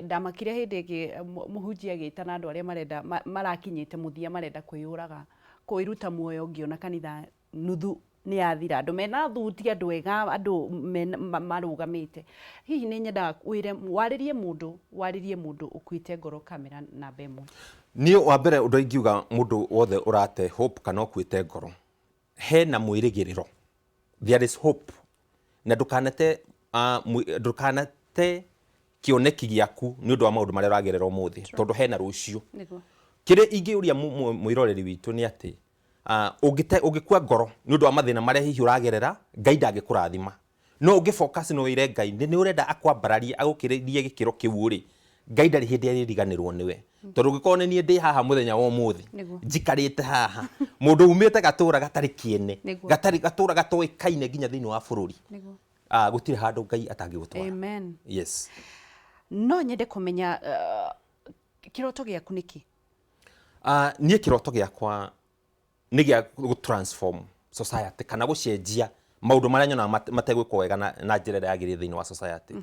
Ndamakire hĩndĩ ĩngĩ mũhunjia agĩtana andũ arĩa marenda marakinyĩte mũthia marenda kwĩyũraga, kwĩruta muoyo, ngĩona kanitha nuthu nĩ yathira, andũ mena thuti, andũ ega, andũ marũgamĩte. Hihi nĩ nyendaga wĩre, warĩrie mũndũ ũkuĩte ngoro, kamera namba 1. Niĩ wa mbere, ũndũ ingiuga mũndũ wothe ũrate hope kana ũkuĩte ngoro, hena mwĩrĩgĩrĩro, there is hope, na ndũkanate kĩoneki gĩaku nĩ ũndũ wa maũndũ marĩa ũragerera ũmũthĩ, tondũ hena rũciũ. Kĩrĩa ingĩũria mwĩroreri witũ nĩ atĩ ũngĩkua ngoro nĩ ũndũ wa mathĩna marĩa hihi ũragerera, Ngai ndangĩkũrathima. No ũngĩ focus na wĩre Ngai nĩ ũrenda akwambararie, agũkĩrĩrie gĩkĩro kĩu rĩ, Ngai ndarĩ hĩndĩ arĩriganĩrwo nĩwe, tondũ ũngĩkorwo nĩ niĩ ndĩ haha mũthenya wa ũmũthĩ, njikarĩte haha, mũndũ umĩte gatũra gatarĩ kĩene, gatarĩ gatũra gatoĩkaine nginya thĩinĩ wa bũrũri, gũtirĩ handũ Ngai atangĩgũtwara. Amen. Yes. No nyende kũmenya kĩroto gĩaku nĩkĩ? Niĩ kĩroto gĩakwa nĩ gĩa gũ transform society kana gũcenjia maũndũ marĩa nyonaga mategwĩkwo wega na njĩra ĩrĩa yagĩrĩire thĩinĩ wa society.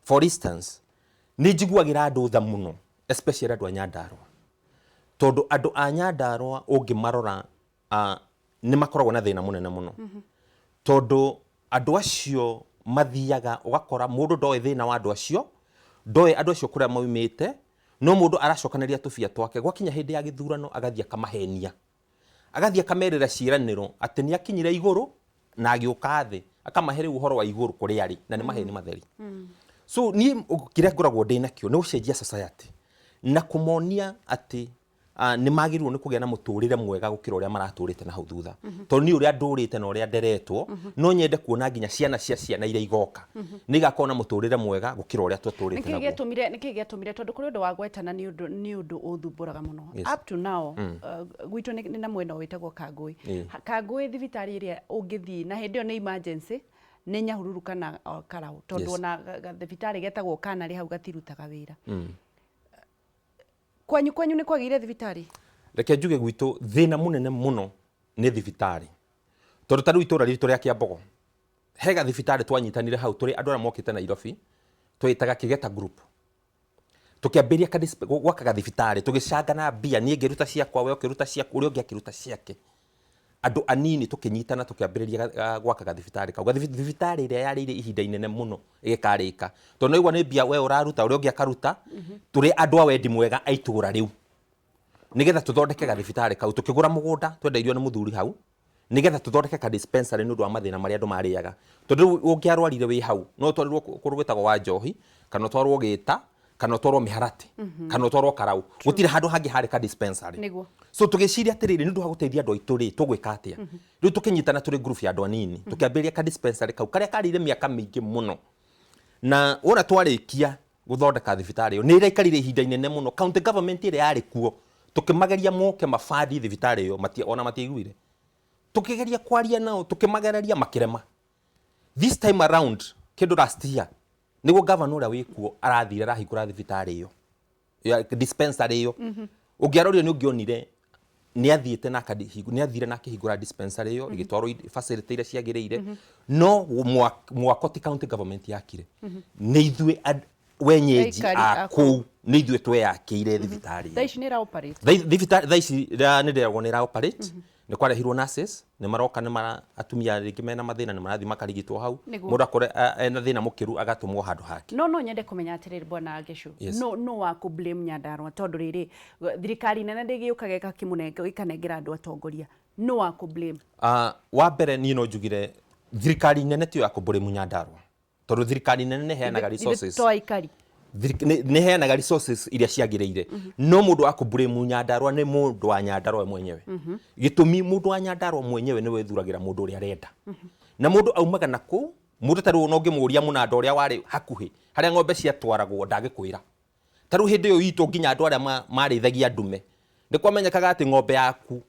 For instance, nĩ njiguagĩra andũ tha mũno, especially andũ a Nyandarũa, tondũ andũ a Nyandarũa ũngĩmarora, nĩ makoragwo na thĩna mũnene mũno, tondũ andũ acio mathiaga ũgakora mũndũ ndoĩ thĩna wa andũ acio, ndoĩ andũ acio kũrĩa maumĩte, no mũndũ aracokanĩria tũbia twake, gwakinya hĩndĩ ya gĩthurano agathiĩ akamahenia, agathiĩ akamerĩra ciĩranĩro atĩ nĩ akinyire igũrũ na agĩũka thĩ, akamahe rĩu ũhoro wa igũrũ kũrĩa arĩ, na nĩ maheni matheri. So niĩ kĩrĩa ngoragwo ndĩ nakĩo nĩ gũcenjia society na kũmonia atĩ nĩ magĩrĩirwo nĩ kũgĩa na mũtũrĩre mwega gũkĩra ũrĩa maratũrĩte na hau thutha, tondũ niĩ ũrĩa ndũrĩte na ũrĩa nderetwo, no nyende kuona nginya ciana cia ciana iria igoka nĩ igakorwo na mũtũrĩre mwega gũkĩra ũrĩa twatũrĩte Nĩkĩ naguo. gĩatũmire, nĩkĩ gĩatũmire, tondũ kũrĩ ũndũ wa gwetana, nĩ ũndũ ũthumbũraga mũno. Up to now, gwitũ nĩ na mwena wĩtagwo Kangũĩ. Kangũĩ thibitarĩ ĩrĩa ũngĩthiĩ na hĩndĩ ĩyo nĩ emergency nĩ Nyahururu kana Karau, tondũ ona thibitarĩ getagwo Kanarĩ hau gatirutaga wĩra. Kwanyu nĩ kwagĩire thibitarĩ? Reke njuge gwitũ thĩna mũnene mũno nĩ thibitarĩ, tondũ ta rĩu itũra ritũ rĩa Kĩambogo he gathibitarĩ twanyitanire hau tũrĩ andũ arĩa mokĩte Nairobi, twĩtaga Kĩgeta Group, tũkĩambĩrĩria gwaka gathibitarĩ, tũgĩcangana mbia, niĩ ngĩruta ciakwa, we ũkĩruta ciaku, ũrĩa ũngĩ akĩruta ciake, andũ anini tũkĩnyitana tũkĩambĩrĩria gwaka gathibitarĩ kau. Thibitarĩ ĩrĩa yarĩire ihinda inene mũno ĩgĩkarĩka, tondũ naigua nĩ mbia we ũraruta, ũrĩa ũngĩ akaruta, tũrĩ andũ a wendi mwega a itũra rĩu, nĩgetha tũthondeke gathibitarĩ kau. Tũkĩgũra mũgũnda twendeirio nĩ mũthuri hau, nĩgetha tũthondeke ka dispensary nĩ ũndũ wa mathĩna marĩa andũ marĩaga, tondũ rĩu ũngĩarwarire wĩ hau no ũtwarirwo kũndũ gwĩtagwo wa njohi, kana ũtwarwo Gĩta, kana ũtwarwo Mĩharatĩ, kana ũtwarwo Karau. Gũtirĩ handũ hangĩ harĩ ka dispensary. So tũgĩciria atĩrĩrĩ, nĩ ũndũ wa gũteithia andũ aitũ rĩ, tũgwĩka atĩa? Rĩu tũkĩnyitana tũrĩ group ya andũ anini, tũkĩambĩrĩria ka dispensary kau karĩa karĩire mĩaka mĩingĩ mũno, na wona twarĩkia gũthondeka thibitarĩ ĩyo, nĩ ĩraikarire ihinda inene mũno. County government ĩrĩa yarĩ kuo, tũkĩmageria moke mabandi thibitarĩ ĩyo, ona matiaiguire. Tũkĩgeria kwaria nao, tũkĩmagereria, makĩrema. This time around, kĩndũ last year nĩguo gavana ũrĩa wĩkuo arathire arahingũra thibitarĩ ĩyo ya dispensary ĩyo. Ũngĩarorire nĩ ũngĩonire nĩ athiĩte na nĩ athire na akĩhingũra dispensary ĩyo, ĩgĩtwarwo facility iria ciagĩrĩire, no mwako ti county government yakire, nĩ ithuĩ wenyeji aikari a a kũu, nĩ ithuĩ tweyakĩire thibitarĩ Thaa ĩyo. ici nĩ ĩra operate? Thibitarĩ thaa ici nĩ ndĩragwo nĩ ĩra operate. Nĩ kwarehirwo nurses, nĩ maroka, nĩ mara atumia rĩngĩ mena mathĩna nĩ marathiĩ makarigitwo hau. Mũndũ akore ena thĩna mũkĩru agatũmwo handũ hake. No nyende kũmenya atĩrĩrĩ, bwana Gĩcu, no wa kũ blame Nyandarũa, tondũ rĩrĩ thirikari nene ndĩgĩũkaga ĩgakĩmũnengera, ĩkanengera andũ atongoria, no wa kũ blame? Wa mbere, niĩ no njugire thirikari nene tiyo ya kũ blame Nyandarũa, tondũ thirikari nene nĩ ĩheanaga Ithuĩ resources. To aikari. Nĩ ĩheanaga resources iria ciagĩrĩire, no mũndũ wa kũ-blame Nyandarũa nĩ mũndũ wa Nyandarũa we mwenyewe. Gĩtũmi, mũndũ wa Nyandarũa mwenyewe nĩwe wĩthuragĩra mũndũ ũrĩa arenda, na mũndũ aumaga na kũu. Mũndũ ta rĩu ona ũngĩmũria mũnanda ũrĩa warĩ hakuhĩ harĩa ng'ombe ciatwaragwo, ndangĩkwĩra. Ta rĩu hĩndĩ ĩyo itũ nginya andũ arĩa marĩithagia ndume, nĩ kwamenyekaga atĩ ng'ombe yaku,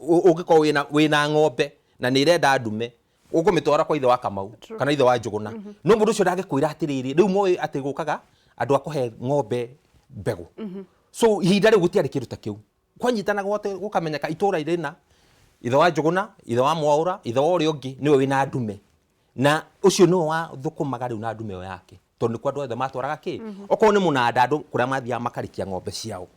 ũngĩkorwo wĩna ng'ombe na nĩ ĩrenda ndume, ũkũmĩtwara kwa ithe wa Kamau kana ithe wa Njũgũna. No mũndũ ũcio ndangĩkwĩra atĩrĩrĩ, rĩu moĩ atĩ gũkaga andũ a kũhe ng'ombe mbegũ. So ihinda rĩu gũtiarĩ kĩndũ ta kĩu. Kwanyitanagwo atĩ gũkamenyeka itũra rĩna ithe wa Njũgũna, ithe wa Mwaũra, ithe wa ũrĩa ũngĩ nĩwe wĩna ndume, na ũcio nĩwe wathũkũmaga rĩu na ndume ĩyo yake. Tondũ nĩkuo andũ othe matwaraga kĩ, okorwo nĩ mũnanda, andũ kũrĩa mathiaga makarikia ng'ombe ciao.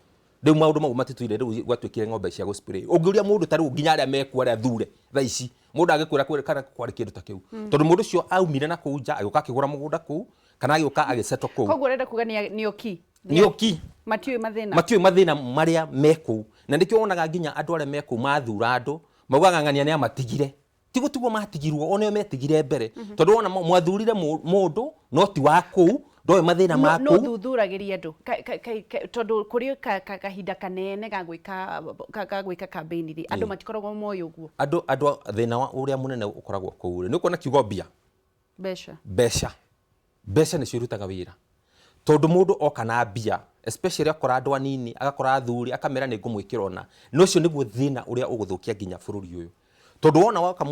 Rĩu maũndũ mau matitũire, rĩu gwatuĩkire ng'ombe cia gũ-spray. Ũngĩũria mũndũ ta rĩu nginya arĩa mekuo, arĩa thure thaa ici, mũndũ angĩkwĩra kana kwarĩ kĩndũ ta kĩu, tondũ mũndũ ũcio aumire na kũu nja, agĩũka akĩgũra mũgũnda kũu kana agĩũka agĩsettle kũu. Koguo ũrenda kuga nĩ oki? Nĩ oki. Matiũĩ mathĩna. Matiũĩ mathĩna marĩa me kũu, na nĩkĩo wonaga nginya andũ arĩa me kũu mathura andũ maugaga ng'ania nĩ amatigire. Ti gũtigwo matigirwo, oneo metigire mbere, tondũ wona mwathurire mũndũ no ti wa kũu, ndoĩ mathĩna ma no kũu. Thuthuragĩria andũ tondũ kũrĩ kahinda kanene ga gwĩka campaign rĩ, andũ matikoragwo moĩ ũguo. Andũ thĩna ũrĩa mũnene ũkoragwo kũu rĩ, nĩ ũkuona kiugo mbia. Mbeca. Mbeca nĩcio irutaga wĩra, tondũ mũndũ oka na mbia, especially akora andũ anini, agakora athuri, akamera nĩ ngũmwĩkĩra ũna. Na ũcio nĩguo thĩna ũrĩa ũgũthũkia nginya bũrũri ũyũ, tondũ wona woka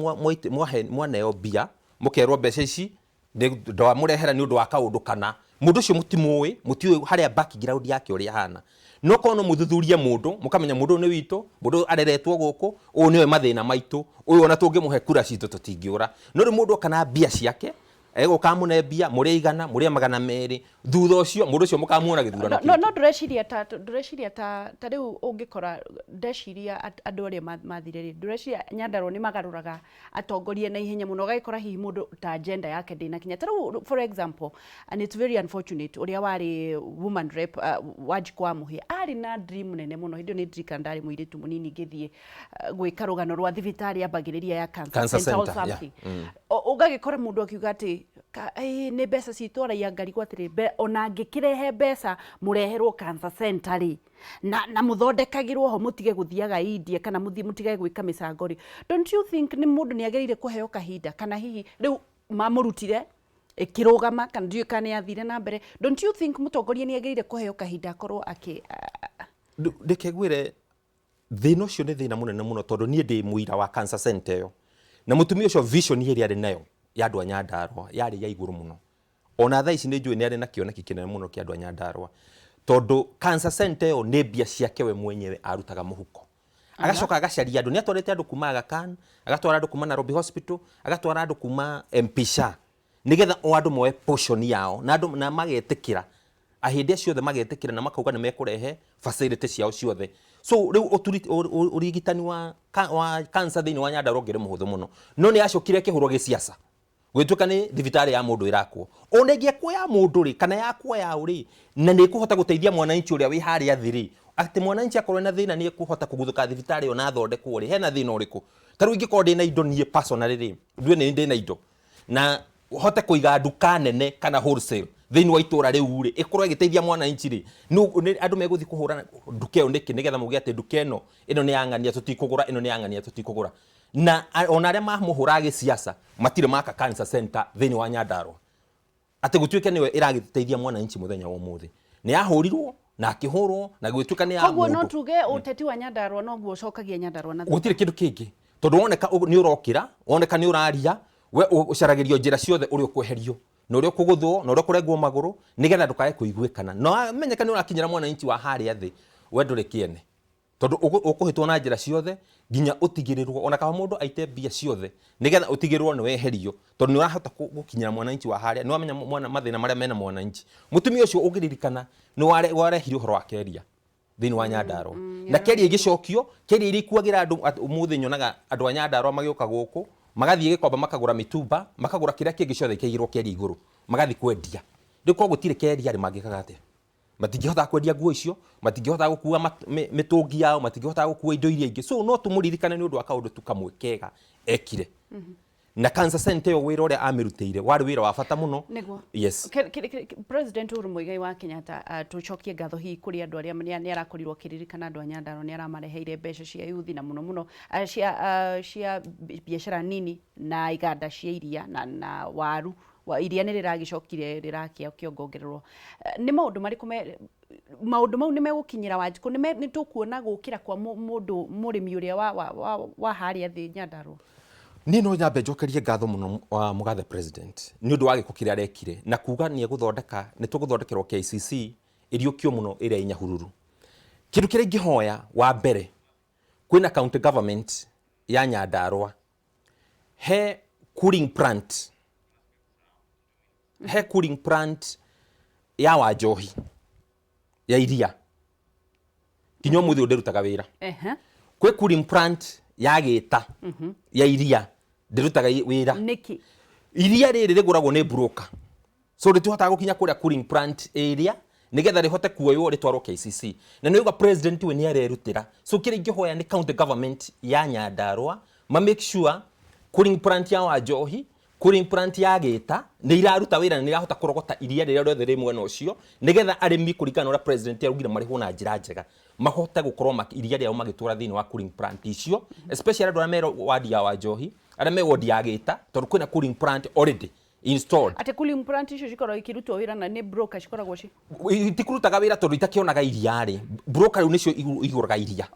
mwaneo mbia, mũkerwo mbeca ici ndamũrehera nĩ ũndũ wa kaũndũ kana mũndũ ũcio mũtimũĩ, mũtiũĩ harĩa background yake ũrĩa ahana. No korwo no mũthuthurie mũndũ, mũkamenya mũndũ ũyũ nĩ witũ, mũndũ ũyũ areretwo gũkũ, ũyũ nĩoĩ mathĩna maitũ, ũyũ ona tũngĩmũhe kura citũ tũtingĩũra. No rĩu mũndũ oka na mbia ciake, egũka amũne mbia, mũrĩe 100, mũrĩe 200, thutha ũcio mũndũ ũcio mũkamuona gĩthurano No kĩngĩ. No ndũreciria ta rĩu ũngĩkora, ndeciria andũ arĩa mathire rĩ, ndũreciria Nyandarua nĩ magarũraga atongoria na ihenya mũno, ũgagĩkora hihi mũndũ ta agenda yake ndĩnakinya. Ta rĩu, for example, and it's very unfortunate, ũrĩa warĩ woman rep, Wanjikũ wa Mũhĩa, arĩ na dream nene mũno. Hĩndĩ ĩyo nĩ ndirikana ndarĩ mũirĩtu mũnini ngĩthiĩ gwĩka rũgano rwa thibitarĩ ambagĩrĩria ya cancer Cancer center or center, yeah. something. Ũgagĩkora mũndũ akiuga atĩ nĩ mbeca citũ, araia ngarigwo atĩrĩ, ona angĩkĩrehe mbeca mũreherwo cancer center rĩ, na mũthondekagĩrwo ho, mũtige gũthiaga India kana mũthiĩ mũtige gwĩka mĩcango rĩ, don't you think nĩ mũndũ nĩ agĩrĩire kũheo kahinda, kana hihi rĩu mamũrutire ĩkĩrũgama, kana ndiũĩ kana nĩ yathire na mbere? Don't you think mũtongoria nĩ agĩrĩire kũheo kahinda akorwo akĩ Reke ngwĩre, thĩna ũcio nĩ thĩna mũnene mũno, tondũ niĩ ndĩ mũira wa cancer center ĩyo, na mũtumia ũcio vision ĩrĩa arĩ nayo ya andũ a Nyandarũa yarĩ ya igũrũ mũno. Ona thaa ici nĩ njũĩ nĩ arĩ na kĩoneki kĩnene mũno kĩa andũ a Nyandarũa, tondũ cancer center ĩyo nĩ mbia ciake we mwenyewe arutaga mũhuko, agacoka agacaria andũ. Nĩ atwarĩte andũ kuma Aga Khan, agatwara andũ kuma Nairobi Hospital, agatwara andũ kuma MP Shah, nĩgetha o andũ moe portion yao, na andũ na magetĩkĩra, ahĩndĩ acio othe magetĩkĩra na makauga nĩ mekũrehe facility ciao ciothe. So rĩu ũrigitani wa cancer thĩinĩ wa Nyandarua ũngĩrĩ mũhũthũ mũno, no nĩ yacokire ĩkĩhũrwo gĩciaca, gwĩtuĩka nĩ thibitarĩ ya mũndũ ĩrakwo. Ona ĩngĩakwo ya mũndũ rĩ, kana yakwo yaũ rĩ, na nĩ ĩkũhota gũteithia mwananchi ũrĩa wĩ harĩa thĩ rĩ, atĩ mwananchi akorwo ena thĩna nĩ ekũhota kũguthũka thibitarĩ ĩyo na athondekwo rĩ, hena thĩna ũrĩkũ? Ta rĩu ingĩkorwo ndĩna indo niĩ personally rĩ, ndue nĩ ndĩna indo na hote kũiga nduka nene kana wholesale thĩinĩ wa itũra rĩu rĩ, ĩkorwo ĩgĩteithia mwananchi rĩ, nĩ andũ megũthiĩ kũhũra nduka ĩyo nĩkĩ, nĩgetha mauge atĩ nduka ĩno nĩ ya ng'ania tũtikũgũra, ĩno nĩ ya ng'ania tũtikũgũra? Na ona arĩa mamũhũraga gĩciaca matirĩ maka cancer center thĩinĩ wa Nyandarua atĩ gũtuĩke nĩwe ĩragĩteithia mwananchi mũthenya wa ũmũthĩ. Nĩ yahũrirwo na akĩhũrwo na gũgĩtuĩka nĩ ya Koguo no mũndũ. Tuge ũteti wa Nyandarua noguo ũcokagia Nyandarua na thutha. Gũtirĩ kĩndũ kĩngĩ, tondũ woneka nĩ ũrokĩra, woneka nĩ ũraria, we ũcaragĩrio njĩra ciothe ũrĩa ũkweherio na ũrĩa ũkũgũthwo na ũrĩa ũkũrengwo magũrũ, nĩgetha ndũkae kũiguĩkana. Na wamenyeka nĩ ũrakinyĩra mwananchi wa harĩa thĩ, we ndũrĩ kĩene, tondũ ũkũhĩtwo na njĩra ciothe nginya ũtigĩrĩrwo, ona kaba mũndũ aite mbia ciothe nĩgetha ũtigĩrĩrwo nĩ weherio, tondũ nĩ ũrahota gũkinyĩra mwananchi wa harĩa, nĩ wamenya mwana mathĩna marĩa mena mwananchi. Mũtumia ũcio ũngĩririkana nĩ warehire ũhoro wa keria thĩinĩ wa Nyandarua, na keria igĩcokio, keria iria ikuagĩra andũ. Ũmũthĩ nyonaga andũ a Nyandarua magĩũka gũkũ, magathiĩ Gĩkomba, makagũra mĩtumba, makagũra kĩrĩa kĩngĩ ciothe ikaigĩrwo keria igũrũ, magathiĩ kwendia. Rĩu korwo gũtirĩ keria rĩ, mangĩkaga atĩa? Matingĩhota kwendia nguo icio, matingĩhota gũkua mĩtũngi yao, matingĩhota gũkua indo iria ingĩ. So no tũmũririkane nĩ ũndũ wa kaũndũ tu kamwe kega ekire, na cancer center ĩyo, wĩra ũrĩa amĩrutĩire warĩ wĩra wa bata mũno. Nĩguo. Yes. President Uhuru Muigai wa Kenyatta, tũcokie ngatho hihi kũrĩ andũ arĩa nĩ arakorirwo akĩririkana andũ a Nyandarua, nĩ aramareheire mbeca cia yuthi na mũno mũno cia biacara nini na iganda cia iria na waru wa iria nĩ rĩragĩcokire rĩrakĩa kĩongongererwo. Nĩ maũndũ marĩkũ maũndũ mau nĩ megũkinyĩra Wanjikũ? Nĩ tũkuona gũkĩra kwa mũndũ mũrĩmi ũrĩa wa harĩa thĩ Nyandarua? Niĩ no nyambe njokerie ngatho mũno wa mũgathe president nĩ ũndũ wa gĩko kĩrĩa arekire na kuga nĩ egũthondeka, nĩ tũgũthondekerwo KICC ĩriũkio mũno ĩrĩa ĩ Nyahururu. Kĩndũ kĩrĩa ingĩhoya wa mbere, kwĩna county government ya Nyandarua, he cooling plant, he cooling plant. Ya Wanjohi ya iria nginya ũmũthĩ ũyũ ndĩrutaga wĩra. Kwĩ cooling plant ya Gĩta ya iria ndĩrutaga wĩra. Nĩkĩ? Iria rĩrĩ rĩgũragwo nĩ broker, so rĩtihotaga gũkinya kũrĩa cooling plant area nĩgetha rĩhote kuoywo rĩtwarwo KCC. Na nĩ ũigua president we nĩ arerutĩra. So kĩrĩa ingĩhoya nĩ county government ya Nyandarua ma make sure cooling plant ya Wanjohi, cooling plant ya Gĩta nĩ iraruta wĩra na nĩ irahota kũrogota iria rĩrĩa rĩothe rĩ mwena ũcio, nĩgetha arĩmi, kũringana na ũrĩa president araugire marĩhwo na njĩra njega, mahote gũkorwo iria rĩao magĩtwara thĩinĩ wa cooling plant icio, especially andũ arĩa me wadi ya Wanjohi, arĩa me wodi ya Gĩta, tondũ kwĩna cooling plant already installed. Atĩ cooling plant icio cikoragwo ikĩrutwo wĩra na nĩ broker cikoragwo ci Itikũrutaga wĩra tondũ itakĩonaga iria rĩ. Broker rĩu nĩcio igũraga iria,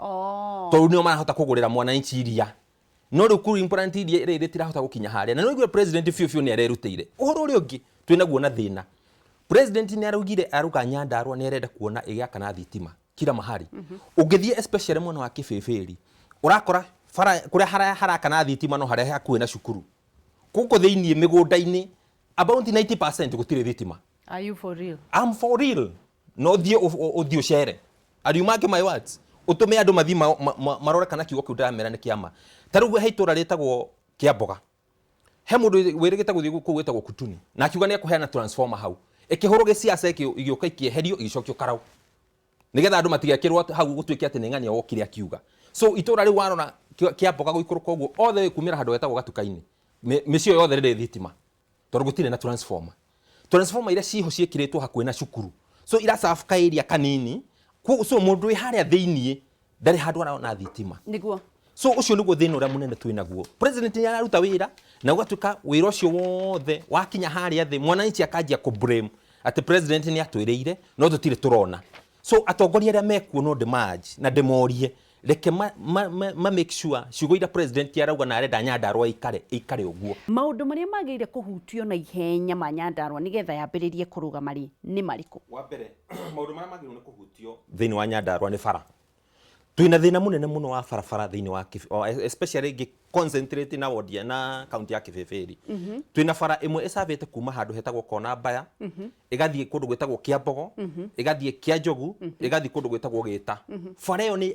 tondũ nĩo marahota kũgũrĩra mwananchi iria. No rĩu cooling plant iria rĩrĩ rĩtirahota gũkinya harĩa, na nĩũraigua president biũ biũ nĩ arerutĩire. Ũhoro ũrĩa ũngĩ twĩnaguo na thĩna, president nĩ araugire, arauga Nyandarua nĩ arenda kuona ĩgĩakana thitima kila mahali. Ũngĩthiĩ especially mwena wa Kĩbĩbĩri, ũrakora bara kũrĩa harakana thitima no harĩa hakuhĩ na cukuru. Gũkũ thĩiniĩ mĩgũnda-inĩ about 90% gũtirĩ thitima. Are you for real? I'm for real. No thiĩ ũthiĩ ũcere. Are you marking my words? Ũtũme andũ mathiĩ marore kana kiugo kĩu ndĩramera nĩ kĩama. Ta rĩu he itũra rĩtagwo Kĩamboga. He mũndũ wĩrĩgĩte gũthiĩ kũu wĩtagwo Kutuni na akiuga nĩ ekũheana transformer hau. Ĩkĩhũrwo gĩciaca, ĩgĩũka ĩkĩeherio, ĩgĩcokio Karau, nĩgetha andũ matigekĩrwo atĩ hau gũtuĩke atĩ nĩ ng'ania wokire akiuga. So itũra rĩu warora Kĩamboga gũikũrũka ũguo othe kumĩra handũ hetagwo Gatuka-inĩ, mĩciĩ ĩyo yothe rĩrĩ thitima tondũ gũtirĩ na transformer. Transformer iria ciho ciĩkĩrĩtwo hakuhĩ na cukuru, so iraserve ka area kanini. So mũndũ wĩ harĩa thĩiniĩ ndarĩ handũ arona thitima. So ũcio nĩguo thĩna ũrĩa mũnene twĩ naguo. President nĩ araruta wĩra na ũgatuĩka wĩra ũcio wothe wakinya harĩa thĩ, mwananchi akanjia kũ blame atĩ president nĩ atwĩrĩire no tũtirĩ tũrona. So atongoria arĩa mekuo no ndĩmanji na ndĩmorie, reke ma make sure ciugo iria president arauga na arenda Nyandarua ĩikare, ĩikare ũguo. Maũndũ marĩa magĩrĩire kũhutio na ihenya ma Nyandarua nĩgetha yambĩrĩrie kũrũgama rĩ nĩ marĩkũ? Wa mbere, maũndũ marĩa magĩrĩirwo nĩ kũhutio thĩinĩ wa Nyandarua nĩ bara. Twĩna thĩna mũnene mũno wa barabara thĩinĩ wa especially ngĩ concentrate na ward na county ya Kĩbĩbĩri. Twĩna bara ĩmwe ĩcabĩte kuma handũ hetagwo Kona Mbaya, ĩgathiĩ kũndũ gwĩtagwo Kĩambogo, ĩgathiĩ Kĩanjogu, ĩgathiĩ kũndũ gwĩtagwo Gĩta. Bara ĩyo nĩ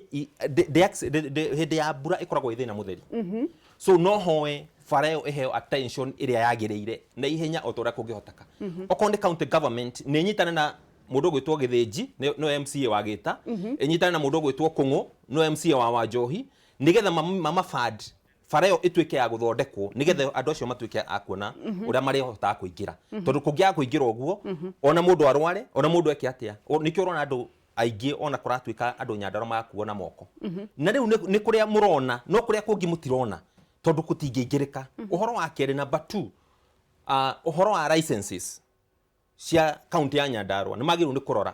hĩndĩ ya mbura ĩkoragwo ĩ thĩna mũtheri. So no hoe bara ĩyo ĩheo attention ĩrĩa yagĩrĩire na ihenya o ta ũrĩa kũngĩhoteka. Okorwo nĩ county government nĩ ĩnyitane na mũndũ ũgwĩtwo Gĩthĩnji, nĩwe MCA wa Gĩta, ĩnyitane na mũndũ ũgwĩtwo Kũng'ũ, nĩwe MCA wa Wanjohi, nĩgetha mamaband bara ĩyo ĩtuĩke ya gũthondekwo, nĩgetha andũ acio matuĩke a kuona ũrĩa marĩhotaga kũingĩra. Tondũ kũngĩaga kũingĩra ũguo, ona mũndũ arware, ona mũndũ eke atĩa, nĩkĩo ũrona andũ aingĩ ona kũratuĩka andũ Nyandarua magakuo na moko. Na rĩu nĩ kũrĩa mũrona, no kũrĩa kũngĩ mũtirona tondũ gũtingĩingĩrĩka. Ũhoro wa kerĩ, number 2, ũhoro wa licenses cia kaunti ya Nyandarua, nĩ magĩrĩirwo nĩ kũrora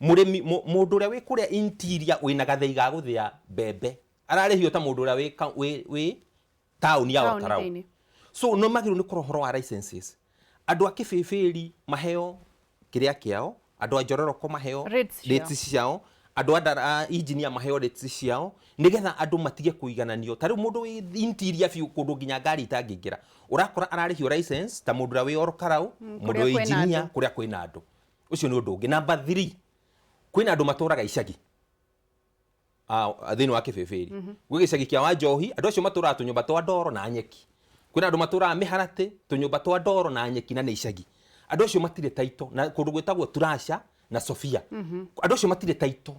mũrĩmi, mũndũ ũrĩa wĩ kũrĩa interior wĩna gathĩi ga gũthĩa mbembe ararĩhio ta mũndũ ũrĩa wĩ taũni ya Olkalau. So nĩ magĩrĩirwo nĩ kũrora ũhoro wa licenses. Andũ a Kĩbĩbĩri maheo kĩrĩa kĩao, andũ a Njororoko maheo rates ciao, andũ a engineer maheo rates ciao, nĩgetha andũ matige kũigananio. Ta rĩu mũndũ wĩ interior biũ kũndũ nginya ngari itangĩingĩra, ũrakora ararĩhio license ta mũndũ ũrĩa wĩ Olkalau, mũndũ wĩ engineer, kũrĩa kwĩna andũ. Ũcio nĩ ũndũ ũngĩ. Number 3, kwĩna andũ matũraga icagi thĩinĩ wa Kĩbĩbĩri. Gwĩ gĩcagi kĩa Wanjohi, andũ acio matũraga tũnyũmba twa ndoro na nyeki. Kwĩna andũ matũraga Mĩharatĩ, tũnyũmba twa ndoro na nyeki na nĩ icagi. Andũ acio matirĩ title, na kũndũ gwĩtagwo Turasha na Sofia. Andũ acio matirĩ title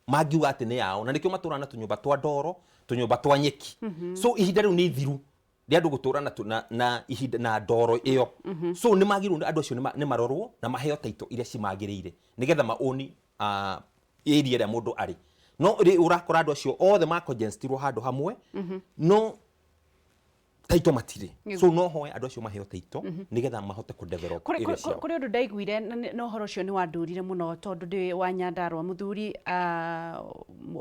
mangiuga atĩ nĩ yao, na nĩkĩo matũraga na tũnyũmba twa ndoro, tũnyũmba twa nyeki. So ihinda rĩu nĩ ithiru rĩa andũ gũtũra na ihinda na ndoro ĩyo. So nĩ magĩrĩirwo andũ acio nĩ marorwo na maheo title iria cimagĩrĩire nĩgetha maũni area ĩrĩa mũndũ arĩ. No rĩ ũrakora andũ acio othe macongestirwo handũ hamwe, no title matirĩ. So no hoe andũ acio maheo title nĩgetha mahote kũ develop area ciao. Kũrĩ ũndũ ndaiguire na ũhoro ũcio nĩ wandurire mũno tondũ ndĩ wa Nyandarua. Mũthuri,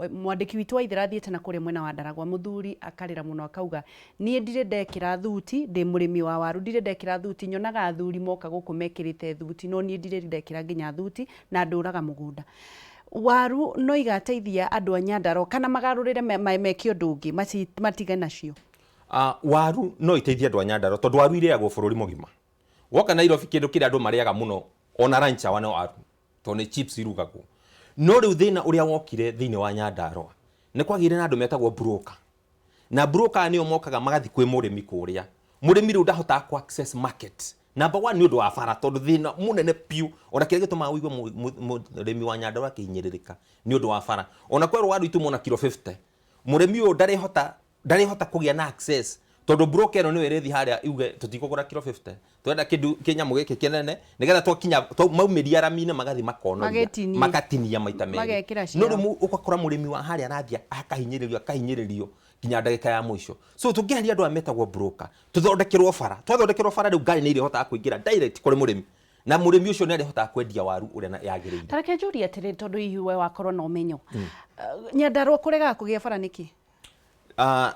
mwandĩki witũ wa Ithĩra athiĩte na kũrĩa mwena wa Ndaragwa, mũthuri akarĩra mũno akauga, niĩ ndirĩ ndekĩra thuti, ndĩ mũrĩmi wa waru, ndirĩ ndekĩra thuti, nyonaga athuri moka gũkũ mekĩrĩte thuti, no niĩ ndirĩ ndekĩra nginya thuti na ndũraga mũgũnda. Waru no igateithia andũ a Nyandarua kana magarũrĩre meke ũndũ ũngĩ, matige nacio? Waru no iteithie andũ a Nyandarua tondũ waru irĩagwo bũrũri mũgima. Woka Nairobi kĩndũ kĩrĩa andũ marĩaga mũno Ona lunch hour no waru, tondũ nĩ chips irugagwo. No rĩu thĩna ũrĩa wokire thĩinĩ wa Nyandarũa, nĩ kwagĩire na andũ metagwo broker. Na broker aya nĩo mokaga magathiĩ kwĩ mũrĩmi kũrĩa. Mũrĩmi rĩu ndahotaga kũ access market. Number one nĩ ũndũ wa bara, tondũ thĩna mũnene biũ, ona kĩrĩa gĩtũmaga ũigue mũrĩmi wa Nyandarũa akĩhinyĩrĩrĩka nĩ ũndũ wa bara. Ona kwerwo waru itumwo na kiro 50, mũrĩmi ũyũ ndarĩhota ndarĩhota kũgĩa na access tondũ broker ĩno nĩyo ĩrĩthiĩ harĩa yuge tũtikũgũra kiro 50, twenda kĩndũ kĩnyamũ gĩkĩ kĩnene, nĩgetha twakinya maumĩria rami-inĩ magathiĩ makonoria. Magĩtinie. Makatinia maita merĩ. Magekĩra No ciao. rĩu ũgakora mũrĩmi wa harĩa arathiĩ akahinyĩrĩrio, akahinyĩrĩrio nginya ndagĩka ya mũico. So tũngĩeheria andũ aya metagwo broker, tũthondekerwo bara, twathondekerwo bara rĩu ngari nĩ irĩhotaga kũingĩra direct kũrĩ mũrĩmi, na mũrĩmi ũcio nĩ arĩhotaga kwendia waru ũrĩa yagĩrĩire. Ta reke njũrie atĩrĩ, tondũ hihi we wakorwo na ũmenyo, Nyandarũa kũregaga kũgĩa bara nĩkĩ?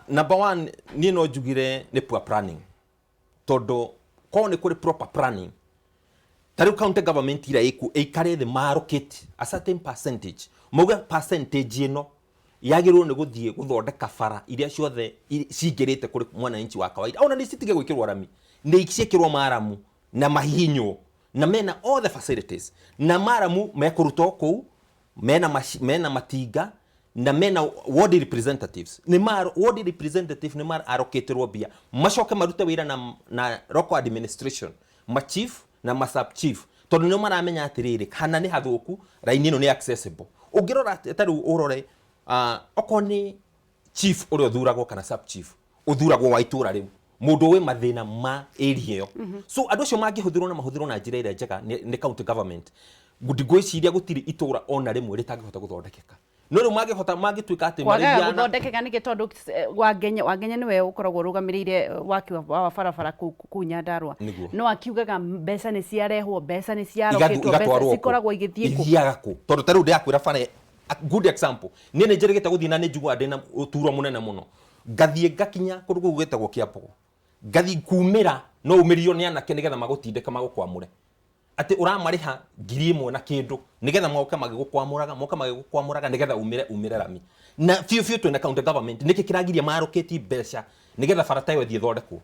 Number one, niĩ no njugire nĩ poor planning, tondũ korwo nĩ kũrĩ proper planning, ta rĩu county government ira ĩku ĩikare thĩ ma allocate a certain percentage, mauge percentage ĩno yagĩrĩirwo nĩ gũthiĩ gũthondeka bara iria ciothe cingĩrĩte kũrĩ mwananchi wa kawaida, ona nĩ citige gwĩkĩrwo rami, nĩ ciĩkĩrwo maramu na mahihinywo na mena all the facilities, na maramu mekũrutwo kũu, mena mena matinga na mena ward representatives, nĩ ma ward representative nĩ ma allocatĩrwo mbia macoke marute wĩra na local administration, ma chief na ma sub chief, tondũ nĩo maramenya atĩrĩrĩ, hana nĩ hathũku, raini ĩno nĩ accessible. Ũngĩrora ta rĩu ũrore, okorwo nĩ chief ũrĩa ũthuragwo kana sub chief ũthuragwo wa itũra rĩu, mũndũ wĩ mathĩna ma area ĩyo. So andũ acio mangĩhũthĩrwo na mahũthĩrwo na njĩra ĩrĩa njega nĩ county government, ngwĩciria gũtirĩ itũra ona rĩmwe rĩtangĩhota gũthondekeka. No rĩu mangĩhota mangĩtuĩka atĩ kwagaga marĩthiaga gũthondekeka nĩkĩ? Tondũ Wangenya nĩwe ũkoragwo ũrũgamĩrĩire waki wa barabara kũu Nyandarũa. Nĩguo. No akiugaga mbeca nĩ ciarehwo, mbeca nĩ ciarokĩtwo, mbeca igatwarwo kũ? Cikoragwo igĩthiĩ kũ? Ithiaga kũ? Tondũ ta rĩu ndĩrakwĩra bara, a good example, niĩ nĩ njĩrĩgĩte gũthiĩ na nĩ njiguaga ndĩna ũturo mũnene mũno, ngathiĩ ngakinya kũndũ kũu gwĩtagwo Kĩambogo, ngathiĩ kumĩra no umĩrio nĩ anake nĩgetha magũtindĩke magũkwamũre, atĩ ũramarĩha 1000 na kĩndũ nĩgetha moke magĩgũkwamũraga, moke magĩgũkwamũraga nĩgetha umĩre rami. Na biũ biũ twĩna county government, nĩkĩ kĩragiria marũkĩti mbeca nĩgetha bara ta ĩyo ĩthiĩ ĩthondekwo?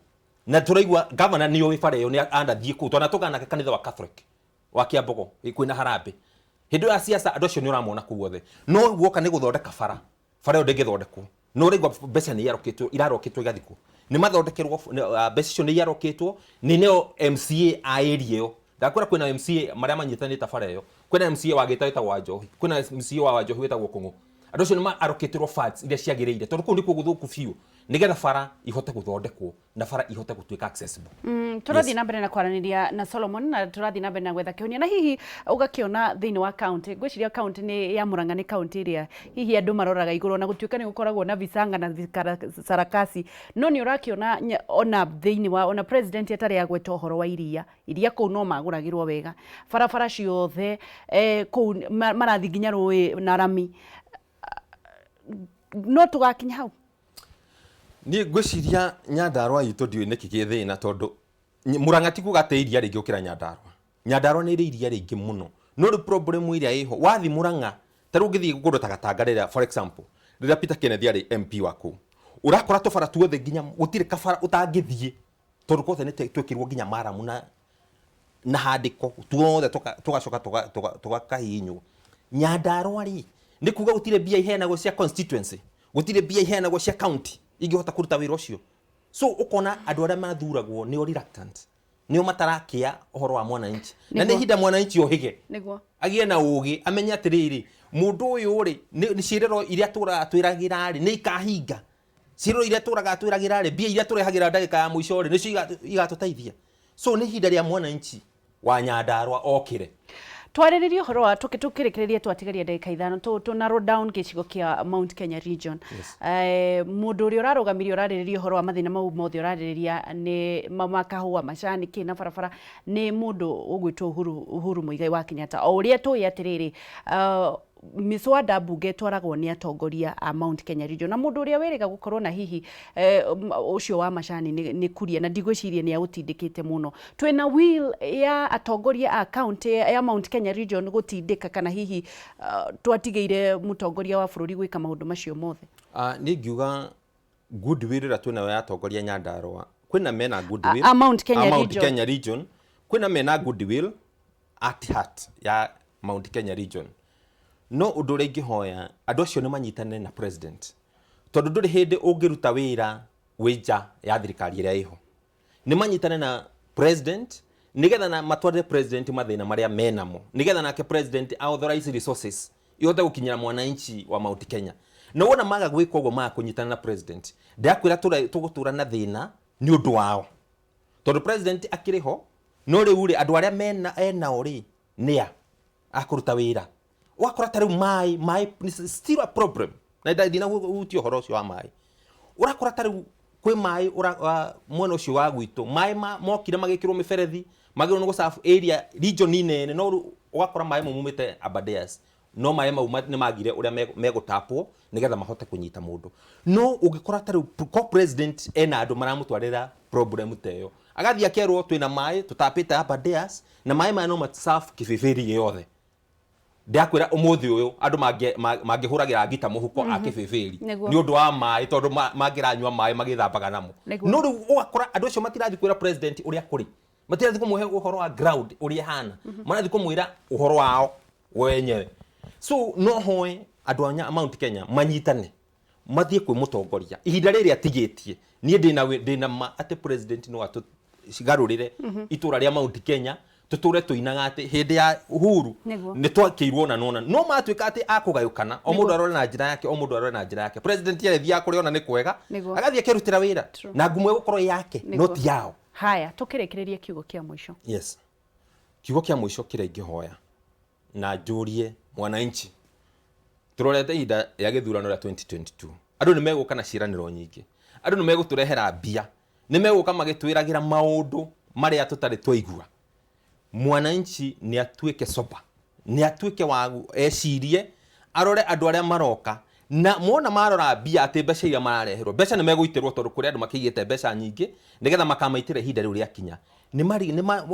Na tũraigua governor nĩ oĩ bara ĩyo, nĩ anathiĩ kũu, twanatũgana nake kanitha wa Catholic wa Kĩambogo kwĩna harambĩ hĩndĩ ĩyo ya siasa. Andũ acio nĩ ũramona kũu othe, no guoka nĩ gũthondeka bara, bara ĩyo ndĩngĩthondekwo. No ũraigua mbeca nĩ iarokĩtwo, irarokĩtwo igathikwo, nĩ mathondekerwo mbeca icio nĩ iarokĩtwo nĩ nĩo MCA a area ĩyo. Ndakwĩra kwĩna MCA marĩa manyitanĩte bara ĩyo, kwĩna MCA wa Gĩta wĩtagwo Wanjohi, kwĩna MCA wa Wanjohi wĩtagwo Kũng'ũ. Andũ acio nĩ maarokĩtĩrwo funds iria ciagĩrĩire, tondũ kũu nĩkuo gũthũku biũ, nĩgetha bara ihote gũthondekwo na bara ihote gũtuĩka accessible. Tũrathiĩ na mbere na kwaranĩria na Solomon, na tũrathiĩ na mbere na gwetha kĩhonia, na hihi ũgakĩona thĩinĩ wa county, ngwĩciria county nĩ ya Murang'a nĩ county ĩrĩa hihi andũ maroraga igũrũ, na gũtuĩka nĩ gũkoragwo na visanga na sarakasi, no nĩ ũrakĩona ona thĩinĩ wa ona president atarĩ agweta ũhoro wa iria, iria kũu no magũragĩrwo wega, barabara ciothe kũu marathiĩ nginya rũĩ na rami, no tũgakinya hau? Niĩ ngwĩciria Nyandarũa itũ ndiũĩ nĩkĩ gĩ thĩna, tondũ Murang'a ti kuga atĩ iria rĩingĩ gũkĩra Nyandarũa. Nyandarũa nĩ ĩrĩ iria rĩingĩ mũno, no rĩu problem ĩrĩa ĩho, wathiĩ Murang'a, ta rĩu ũngĩthiĩ kũndũ ta Gatanga rĩrĩa, for example, rĩrĩa Peter Kenneth arĩ MP wa kũu, ũrakora tũbara tuothe, nginya gũtirĩ kabara ũtangĩthiĩ, tondũ guothe nĩ twĩkĩrwo nginya maramu na handĩko tuothe, tũgacoka tũkahihinywo. Nyandarũa rĩ, nĩ kuga gũtirĩ mbia iheanagwo cia constituency, gũtirĩ mbia iheanagwo cia county ingĩhota kũruta wĩra ũcio. So ũkona andũ arĩa mathuragwo nĩo reluctant, nĩo matarakĩa ũhoro wa mwananchi, na nĩ ihinda mwananchi ohĩge, agĩe na ũgĩ, amenye atĩrĩrĩ, mũndũ ũyũ rĩ, nĩ ciĩrĩro iria tũraga twĩragĩra rĩ, nĩ ikahinga? Ciĩrĩro iria tũraga twĩragĩra rĩ, mbia iria tũrehagĩra ndagĩka ya mũico rĩ, nĩcio igatũteithia? So nĩ ihinda rĩa mwananchi wa Nyandarũa okĩre. Twarĩrĩrie ũhoro wa tũkĩrĩkĩrĩria, twatigaria ndagĩka 5, tũ narrow down gĩcigo kĩa Mount Kenya region. Mũndũ ũrĩa ũrarũgamirie ũrarĩrĩria ũhoro wa mathĩna mau mothe ũrarĩrĩria nĩ ma kahũa, macani, kĩ na barabara, nĩ mũndũ ũgwĩtwo Uhuru Muigai wa Kenyatta. O ũrĩa tũĩ atĩrĩrĩ, mĩswada mbunge ĩtwaragwo nĩ atongoria a Mount Kenya region, na mũndũ ũrĩa wĩrĩga gũkorwo na hihi ũcio wa macani nĩ Kuria, na ndigwĩciria nĩ aũtindĩkĩte mũno. Twĩna will ya atongoria a county ya Mount Kenya region gũtindĩka, kana hihi twatigĩire mũtongoria wa bũrũri gwĩka maũndũ macio mothe? Niĩ ngiuga goodwill ĩrĩa twĩnayo ya atongoria Nyandarũa, kwĩna mena goodwill a Mount Kenya a Mount region. Kenya region, kwĩna mena goodwill. at heart ya Mount Kenya region. No ũndũ ũrĩa ingĩhoya andũ acio nĩ manyitane na president, tondũ ndũrĩ hĩndĩ ũngĩruta wĩra wĩ nja ya thirikari ĩrĩa ĩho. Nĩ manyitane na president nĩgetha na matwarĩre president mathĩna marĩa menamo, nĩgetha nake president authorize resources ihote gũkinyĩra mwananchi wa Mount Kenya. Na wona maga gwĩka ũguo, maga kũnyitana na president, ndakwĩra tũgũtũra na thĩna nĩ ũndũ wao, tondũ president akĩrĩ ho, no rĩu rĩ, andũ arĩa mena enao rĩ, nĩa akũruta wĩra? Ũgakora ta rĩu maĩ nĩ still a problem, na ndinahutia ũhoro ũcio wa maĩ. Ũrakora ta rĩu kwĩ maĩ mwena ũcio wa gwitũ, maĩ mokire magĩkĩrwo mĩberethi, magĩrĩirwo nĩ gũserve area region nene, no rĩu ũgakora maĩ mau maumĩte Aberdares, no maĩ mau nĩ magire ũrĩa megũtapwo nĩgetha mahote kũnyita mũndũ. No ũngĩkora ta rĩu ko president ena andũ maramũtwarĩra problem ta ĩyo, agathiĩ akerwo twĩna maĩ tũtapĩte Aberdares, na maĩ maya no maserve Kĩbĩbĩri yothe. Ndakwĩra ũmũthĩ ũyũ andũ mangĩhũragĩra ngita mũhuko a Kĩbĩbĩri nĩ ũndũ wa maĩ, tondũ mangĩranyua maĩ magĩthambaga namo. No rĩu ũgakora andũ acio matirathiĩ kwĩra president ũrĩa kũrĩ, matirathiĩ kũmũhe ũhoro wa ground ũrĩa ĩhana, marathiĩ kũmwĩra ũhoro wao wenyewe. So no hoe andũ a Mount Kenya manyitane, mathiĩ kwĩ mũtongoria ihinda rĩrĩ atigĩtie. Niĩ ndĩna ma atĩ president no atũgarũrĩre itũra rĩa Mount Kenya, tũtũre tũinaga atĩ hĩndĩ ya Uhuru nĩ twakĩirwo na nona. No matuĩka atĩ akũgayũkana, o mũndũ arore na njĩra yake, o mũndũ arore na njĩra yake, president arĩthiaga kũrĩa ona nĩ kwega, agathiĩ akerutĩra wĩra na ngumo ĩgũkorwo yake, no ti yao. Haya, tũkĩrĩkĩrĩria, kiugo kĩa mũico. Yes, kiugo kĩa mũico kĩrĩa ingĩhoya na njũrie mwananchi, tũrorete ihinda rĩa gĩthurano rĩa 2022, andũ nĩ megũka na ciĩranĩro nyingĩ, andũ nĩ megũtũrehera mbia, nĩ megũka magĩtwĩragĩra maũndũ marĩa tũtarĩ twaigua. Mwananchi nĩ atuĩke sober, nĩ atuĩke wa ecirie, arore andũ arĩa maroka, na mona marora mbia, atĩ mbeca iria marareherwo, mbeca nĩ megũitĩrwo, tondũ kũrĩ andũ makĩigĩte mbeca nyingĩ nĩgetha makamaitĩra ihinda rĩu rĩakinya. Nĩ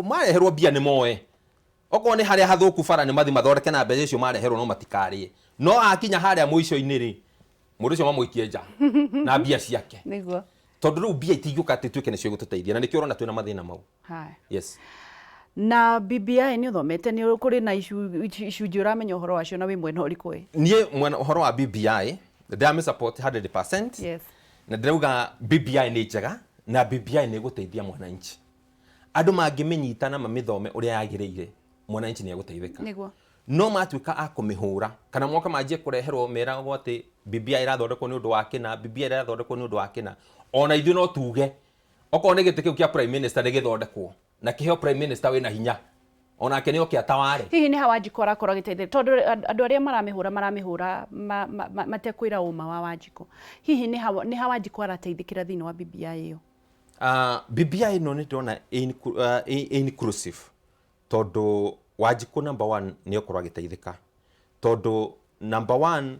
mareherwo mbia, nĩ moe okorwo nĩ harĩa hathũku bara, nĩ mathi mathondeke na mbeca icio mareherwo, no matikarĩe. No akinya harĩa mũico-inĩ rĩ, mũndũ ũcio mamũikie nja na mbia ciake, tondũ rĩu mbia itingĩũka atĩ tuĩke nĩcio igũtũteithia, na nĩkĩo ũrona twĩna mathĩna mau. Haya. Yes. Na BBI nĩ ũthomete, nĩ kũrĩ na icunjĩ ũramenya ũhoro wacio, na wĩ mwena ũrĩkũ ĩ? Niĩ mwena ũhoro wa BBI ndĩramĩ support 100%. Na ndĩrauga BBI nĩ njega, na BBI nĩ ĩgũteithia mwananchi. Andũ mangĩmĩnyita na mamĩthome ũrĩa yagĩrĩire, mwananchi nĩ egũteithĩka. No matuĩka a kũmĩhũra kana moka manjie kũreherwo meragwo atĩ BBI ĩrathondekwo nĩ ũndũ wa kĩna, BBI ĩrathondekwo nĩ ũndũ wa kĩna, ona ithuĩ no tuge okorwo nĩ gĩtĩ kĩu kĩa prime minister nĩ gĩthondekwo na kĩheo prime minister wĩna hinya, onake nĩ oke ataware. Hihi nĩ ha Wanjikũ arakorwo agĩteithĩrĩria? Tondũ andũ arĩa maramĩhũra matekwĩra ũma wa Wanjikũ, hihi nĩ ha Wanjikũ arateithĩkĩra thĩinĩ wa BBI ĩyo? BBI ĩno nĩ ndĩrona ĩ inclusive, tondũ Wanjikũ number one nĩ okorwo agĩteithĩka, tondũ number one,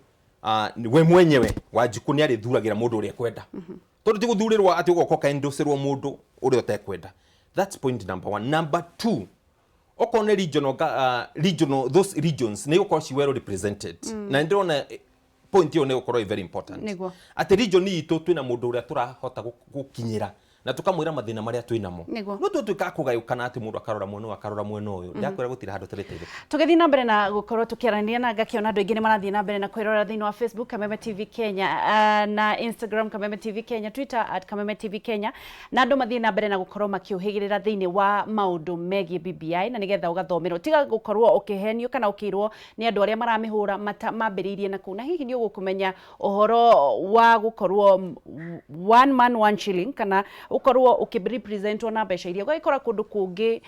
we mwenyewe Wanjikũ nĩ arĩthuragĩra mũndũ ũrĩa ekwenda, tondũ ti gũthurĩrwo atĩ ũgoka ũkaendũcĩrwo mũndũ ũrĩa ũtekwenda. That's point number one. Number two, okorwo nĩ regional, those regions nĩ igũkorwo ci well represented, na nĩ ndĩrona point ĩyo nĩ ĩgũkorwo ĩ very important, atĩ region itũ twĩna mũndũ ũrĩa tũrahota gũkinyĩra na tũkamwĩra mathĩna marĩa twĩ namo. No twatuĩka kũgayũkana atĩ mũndũ akarora mwena ũyũ, akarora mwena ũyũ, ndakwĩra gũtirĩ handũ tũrĩteithĩka. Tũgĩthiĩ na mbere na gũkorwo tũkĩaranĩria na ngakĩona andũ aingĩ nĩ marathiĩ na mbere na kwĩrora thĩinĩ wa Facebook Kameme TV Kenya, na Instagram Kameme TV Kenya, Twitter @KamemeTVKenya, na andũ mathiĩ na mbere na gũkorwo makĩũhĩgĩrĩra thĩinĩ wa maũndũ megiĩ BBI, na nĩgetha ũgathomerwo, tiga gũkorwo ũkĩhenio kana ũkĩirwo nĩ andũ arĩa maramĩhũra mambĩrĩirie na kũu. Na hihi nĩ ũgũkũmenya ũhoro wa gũkorwo one man one shilling, kana ũkorwo ũkĩrepresentwo na mbeca iria ũgagĩkora kũndũ kũngĩ,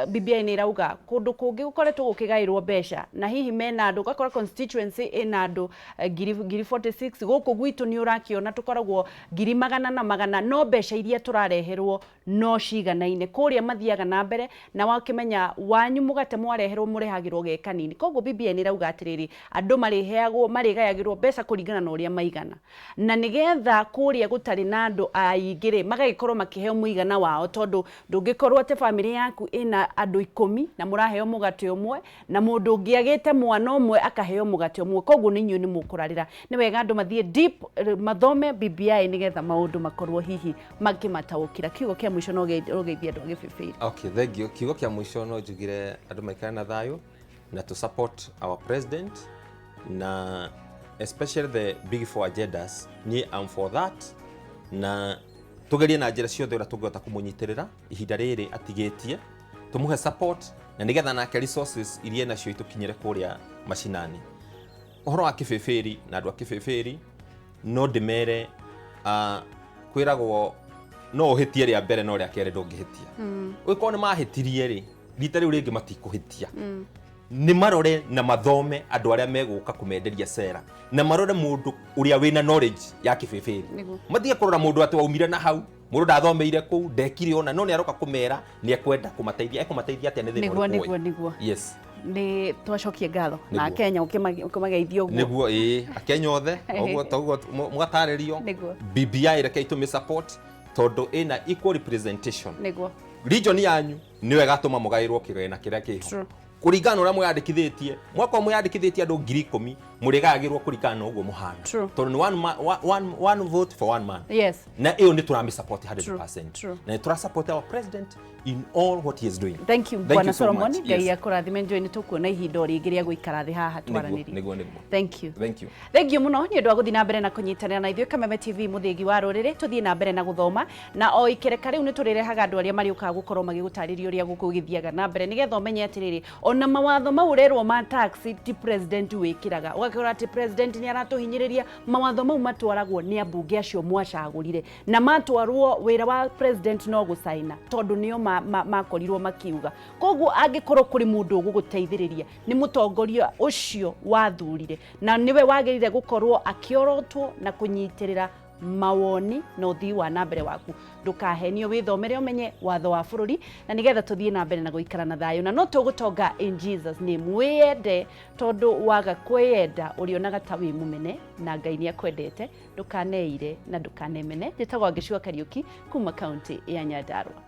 BBI nĩ ĩrauga kũndũ kũngĩ gũkoretwo gũkĩgaĩrwo mbeca, na hihi mena andũ, ũgakora constituency ĩna andũ ngiri 46, gũkũ gwitũ nĩ ũrakĩona tũkoragwo ngiri magana na magana, no mbeca iria tũrareherwo no ciganaine. Kũrĩa mathiaga na mbere na wakĩmenya wanyu mũgate mwareherwo mũrehagĩrwo ge kanini. Koguo BBI nĩ ĩrauga atĩrĩrĩ, andũ marĩheagwo, marĩgayagĩrwo mbeca kũringana na ũrĩa maigana, na nĩgetha kũrĩa gũtarĩ na andũ aingĩ rĩ. Magagĩkorwo makĩheo mũigana wao, tondũ ndũngĩkorwo atĩ bamĩrĩ yaku ĩna andũ 10 na mũraheo mũgate ũmwe, na mũndũ ũngĩ agĩte mwana ũmwe akaheo mũgate ũmwe, koguo nĩ inyuĩ nĩ mũkũrarĩra. Nĩ wega andũ mathiĩ deep, mathome BBI nĩgetha maũndũ makorwo hihi makĩmataũkĩra. Kiugo kĩa mũico no ũgeithie andũ a Gĩbĩbĩri. Okay, thank you. Kiugo kĩa mũico no njugire andũ maikare na thayũ na to support our president na especially the big four agendas. Niĩ am for that, na tugerie na njĩra ciothe ũrĩa tũngĩhota kũmũnyitĩrĩra ihinda rĩrĩ atigĩtie, tũmũhe support na nĩgetha nake resources iria nacio itũkinyĩre kũrĩa macinani. Ũhoro wa Kĩbĩbĩri na andũ a Kĩbĩbĩri, no ndĩmere kwĩragwo no ũhĩtie rĩa mbere no rĩa kerĩ ndũngĩhĩtia. Ũngĩkorwo nĩ mahĩtirie rĩ, rita rĩu rĩngĩ matikũhĩtia. Nĩ marore na mathome andũ arĩa megũka kũmenderia cera, na marore mũndũ ũrĩa wĩna knowledge ya Kĩbĩbĩri. Matige kũrora mũndũ atĩ waumire na hau, mũndũ ndathomeire kũu, ndekire ona, no nĩ aroka kũmera nĩ ekwenda kũmateithia. Ekũmateithia atĩa? Nĩ thĩna Nĩguo. ũrĩkũ Nĩguo. ũĩ? Nĩguo. Yes. Nĩ twacokie ngatho na Nĩguo. Kenya ũkĩmageithia ũguo. Nĩguo, ĩĩ, akenya othe ũguo toguo mũgatarĩrio. BBI reke itũmĩ support tondũ ĩna equal representation. Region yanyu nĩyo ĩgatũma mũgaĩrwo kĩgĩna kĩrĩa kĩho kũringana na ũrĩa mwĩyandĩkithĩtie. Mwakorwo mwĩyandĩkithĩtie andũ 10,000, mũrĩgayagĩrwo kũringana na ũguo mũhana, tondũ nĩ one vote for one man. Na ĩyo nĩ tũramĩ support 100%, na nĩ tũra support our president in all what he is doing. Thank you. Thank Bwana you so Solomon, much. Ngai Yes. akũrathime. Njũĩ nĩ tũkuona ihinda o rĩngĩ rĩa gũikara thĩ haha twaranĩrie. Nĩguo. Thank you. Thank you. Thank you mũno nĩ ũndũ wa gũthiĩ na mbere na kũnyitanĩra na ithuĩ Kameme TV, mũthĩgi wa rũrĩrĩ. Tũthiĩ na mbere na gũthoma, na o ikereka rĩu nĩ tũrĩrehaga andũ arĩa marĩũkaga gũkorwo magĩgũtarĩria ũrĩa gũkũ gũgĩthiaga na mbere, nĩgetha ũmenye atĩrĩrĩ, ona mawatho mau ũrerwo ma tax ti president wĩkĩraga, ũgakora atĩ president nĩ aratũhinyĩrĩria. Mawatho mau matwaragwo nĩ ambunge acio mwacagũrire, na matwarwo wĩra wa president no gũcaina, tondũ nĩo makorirwo makiuga. Koguo angĩkorwo kũrĩ mũndũ ũgũgũteithĩrĩria, nĩ mũtongoria ũcio wathurire, na nĩwe wagĩrĩire gũkorwo akĩorotwo na kũnyitĩrĩra mawoni na ũthii wa na mbere waku. Ndũkahenio, wĩthomere ũmenye watho wa bũrũri, na nĩgetha tũthiĩ na mbere na gũikara na thayũ, na no tũgũtonga in Jesus name. Wĩyende, tondũ waga kwĩyenda ũrĩonaga ta wĩ mũmene, na Ngai nĩ akwendete. Ndũkaneire na ndũkanemene. Njĩtagwo Angĩcua Kariũki kuma kaunti ya Nyandarua.